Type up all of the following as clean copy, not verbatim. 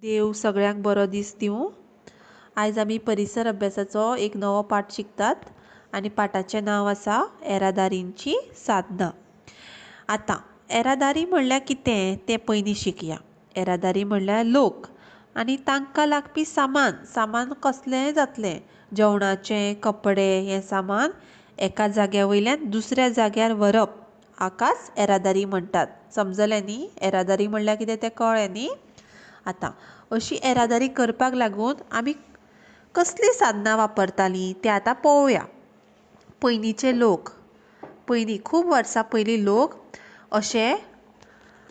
देव सगळ्यांक बरो दीस दिवं. आयज आमी परिसर अभ्यासाचो एक नवो पाठ शिकतात आनी पाठाचें नांव आसा येरादारींची साधनां. आतां येरादारी म्हणल्यार कितें तें पयलीं शिकया. येरादारी म्हणल्यार लोक आनी तांकां लागपी सामान. सामान कसलेंय जातलें, जेवणाचें, कपडे, हें सामान एका जाग्या वयल्यान दुसऱ्या जाग्यार व्हरप हाकाच येरादारी म्हणटात. समजलें न्ही? येरादारी म्हणल्यार कितें तें कळ्ळें न्ही? आतां अशी येरादारी करपाक लागून आमी कसलीं साधनां वापरतालीं तें आतां पळोवया. पयलींचे लोक, पयलीं खूब वर्सां पयलीं लोक अशे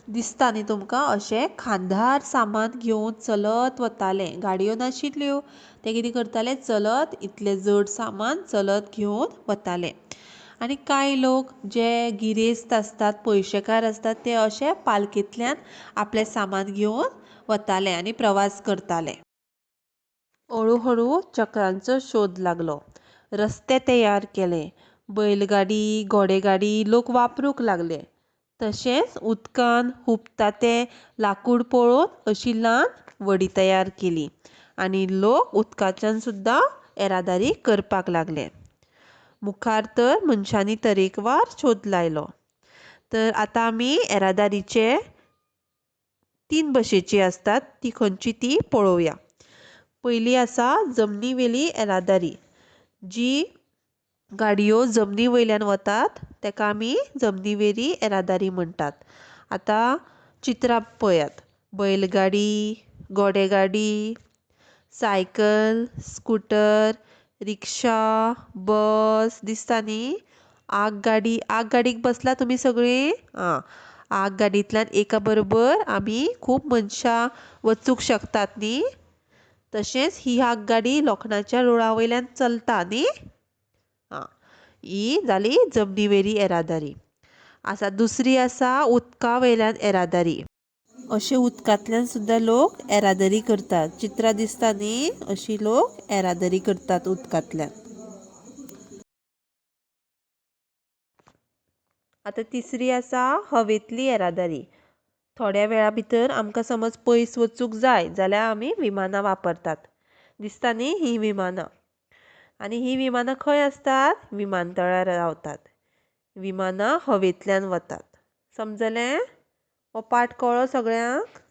दिसता न्ही तुमकां, अशे खांदार सामान घेवन चलत वताले. गाडयो नाशिल्ल्यो, ते कितें करताले, चलत इतलें जड सामान चलत घेवन वताले. आनी कांय लोक जे गिरेस्त आसतात, पयशेकार आसतात, ते अशे पालकेंतल्यान आपलें सामान घेवन वताले आनी प्रवास करताले. हळू हळू चक्रांचो शोद लागलो, रस्ते तयार केले, बैलगाडी, घोडेगाडी लोक वापरूंक लागले. तशेंच उदकान हुबता तें लाकूड पळोवन अशी ल्हान व्हडीं तयार केली आनी लोक उदकाच्यान सुद्दां येरादारी करपाक लागले. मुखार तर मनशांनी तरेकवार शोद लायलो. तर आतां आमी येरादारीचे तीन भशेची आसतात ती खंयची ती पळोवया. पयली आसा जमनी वेली येरादारी. जी गाडयो जमनी वयल्यान वतात ताका आमी जमनी वेली येरादारी म्हणटात. आतां चित्रां पळयात, बैलगाडी, घोडेगाडी, सायकल, स्कुटर, रिक्षा, बस दिसता न्ही? आगगाडी, आगगाडीक बसला तुमी सगळीं? आं, आगगाडींतल्यान एका बरोबर आमी खूब मनशां वचूंक शकतात न्ही? तशेंच ही आगगाडी लोखणाच्या रुळा वयल्यान चलता न्ही? आं, ही जाली जमनी वेली येरादारी. आसा दुसरी आसा उदका वयल्यान येरादारी. अशे उदकांतल्यान सुद्दां लोक येरादारी करतात. चित्रां दिसता न्ही? अशी लोक येरादारी करतात उदकांतल्यान. आतां तिसरी आसा हवेंतली येरादारी. थोड्या वेळा भितर आमकां समज पयस वचूंक जाय जाल्यार आमी विमानां वापरतात. दिसता न्ही हीं विमानां? आनी हीं विमानां खंय आसतात? विमानतळार रावतात. विमानां हवेंतल्यान वतात. समजलें? हो पाठ कळ्ळो सगळ्यांक?